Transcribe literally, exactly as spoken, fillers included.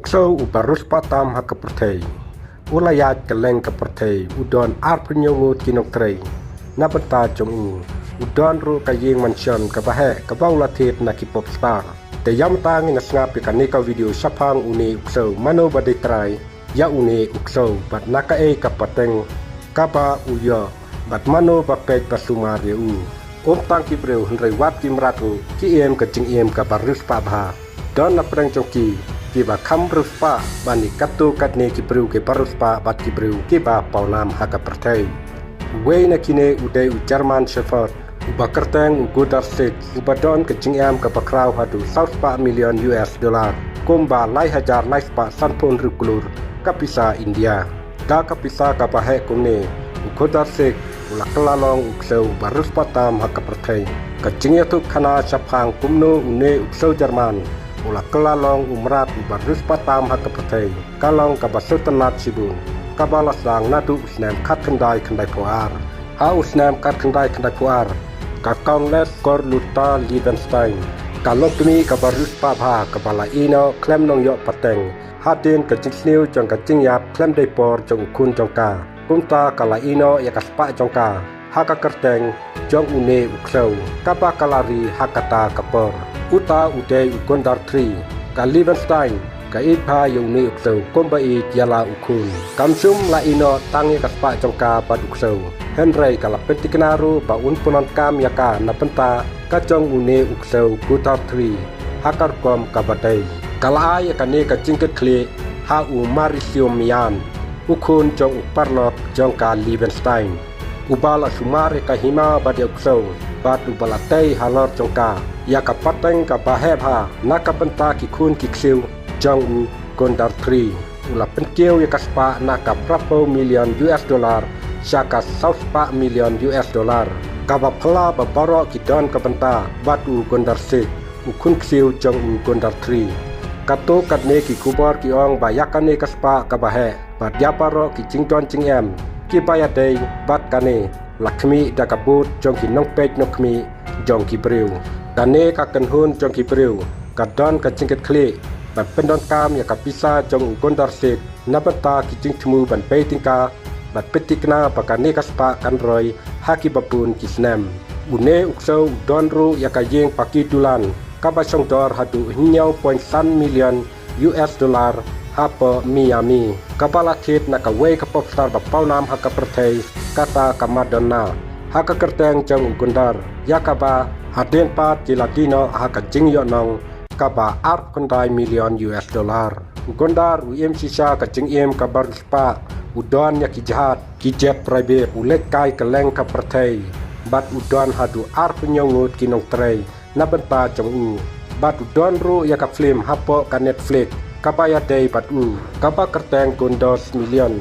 Ksew uba riewspah tam ha ka pyrthei u la ïaid kylleng ka pyrthei, u don arphew hynñiew ngut ki nongtrei na bynta jong u. U don ruh ka ïing mansion kaba heh kaba u la thied na ki pop star. Te ïa mynta ngin ïa sngap ïa kane ka video shaphang une u ksew, mano ba dei trai ïa une u ksew bad na kaei ka pateng kaba u ïoh bad mano ba peit ba sumar ïa u. Ym tang ki briew hynrei wat ki mrad ruh ki im ka jingim kaba riewspah bha. Don na pdeng jong ki kiba kham riewspah ban ïa katto katne ki briew kiba riewspah bad ki briew kiba pawnam ha ka pyrthei. Uwei na kine u dei u German Shepherd uba kyrteng u Gunter Six, uba don ka jingim kaba khraw haduh saw spah million U S dollar, kumba lai hajar lai spah sanphew hynriew klur ka pisa India. Da ka pisa kaba heh kumne, u Gunter Six u la kylla long u ksew uba riewspah tam ha ka pyrthei. Ka jingïathuh khana shaphang kumno une u ksew German u la kylla long u mrad uba riewspah tam ha ka pyrthei ka long kaba sngewtynnat shibun, kaba la sdang naduh u snem khatkhyndai khyndaiphew ar. Ha u snem khatkhyndai khyndaiphew ar, ka Countess Carlotta Liebenstein, ka longkmie kaba riewspah bha kaba la ïehnoh khlem nongïoh pateng hadien ka jingsniew jong ka jingïap khlem dei por jong u khun jong ka, kumta ka la ïehnoh ïa ka spah jong ka ha ka kyrteng jong une u ksew kaba ka la ri ha kata ka por. Uta u dei u Gunter Three. Ka Liebenstein ka ïeit bha ïa une u ksew kumba ïeit ïa la u khun. Kam shym la ïehnoh tang ïa ka spah jong ka bad u ksew, hynrei ka la pynthikna ruh ba un pyndonkam ïa ka na bynta ka jong une u ksew Gunter Three ha ka rukom kaba dei. Ka la ai ïa kane ka jingkitkhlieh ha u Mauricio Meilland, u khun jong u paralok jong ka Liebenstein, uba la sumar ïa ka hima bad ïa u ksew bad uba la tei halor jong ka ïa ka pateng kaba heh bha na ka bynta ki khun ki ksiew jong u Gunter Three. U la pynkiew ïa ka spah na ka phraphew million U S dollar sha ka saw spah million U S dollar, kaba phylla ba baroh ki don ka bynta bad u Gunter Six, u khun ksiew jong u Gunter Three. Katto katne ki khubor ki ong ba ïa kane ka spah kaba heh bad ïa baroh ki jingdon jingem kiba ïadei bad kane la khmih da ka bud jong ki nongpeit nongkhmih jong ki briew. Kane ka kynhun jong ki briew ka don ka jingkitkhlieh ban pyndonkam ïa ka pisa jong u Gunter Six na bynta ki jingthmu ban pei tyngka bad pynthikna ba kane ka spah kan roi ha kiba bun ki snem. Une u ksew u don ruh ïa ka ïing paki dulan kaba shongdor haduh hynñiew point san million U S dollar hapoh Miami, kaba la thied na kawei ka pop star ba pawnam ha ka pyrthei, kata ka Madonna, ha ka kyrteng jong u Gunter, ïa kaba hadien pat ki la die noh ha ka jingïohnong kaba arphew khyndai million U S dollar. U Gunter u im shisha ka jingim kaba riewspah, u don ïa ki jahaj, ki jet private, u leit kai kylleng ka pyrthei bad u don haduh arphew hynñiew ngut ki nongtrei na bynta jong u. Bad u don ruh ïa ka film hapoh ka Netflix kaba ïadei bad u, kaba kyrteng Gunter's Million,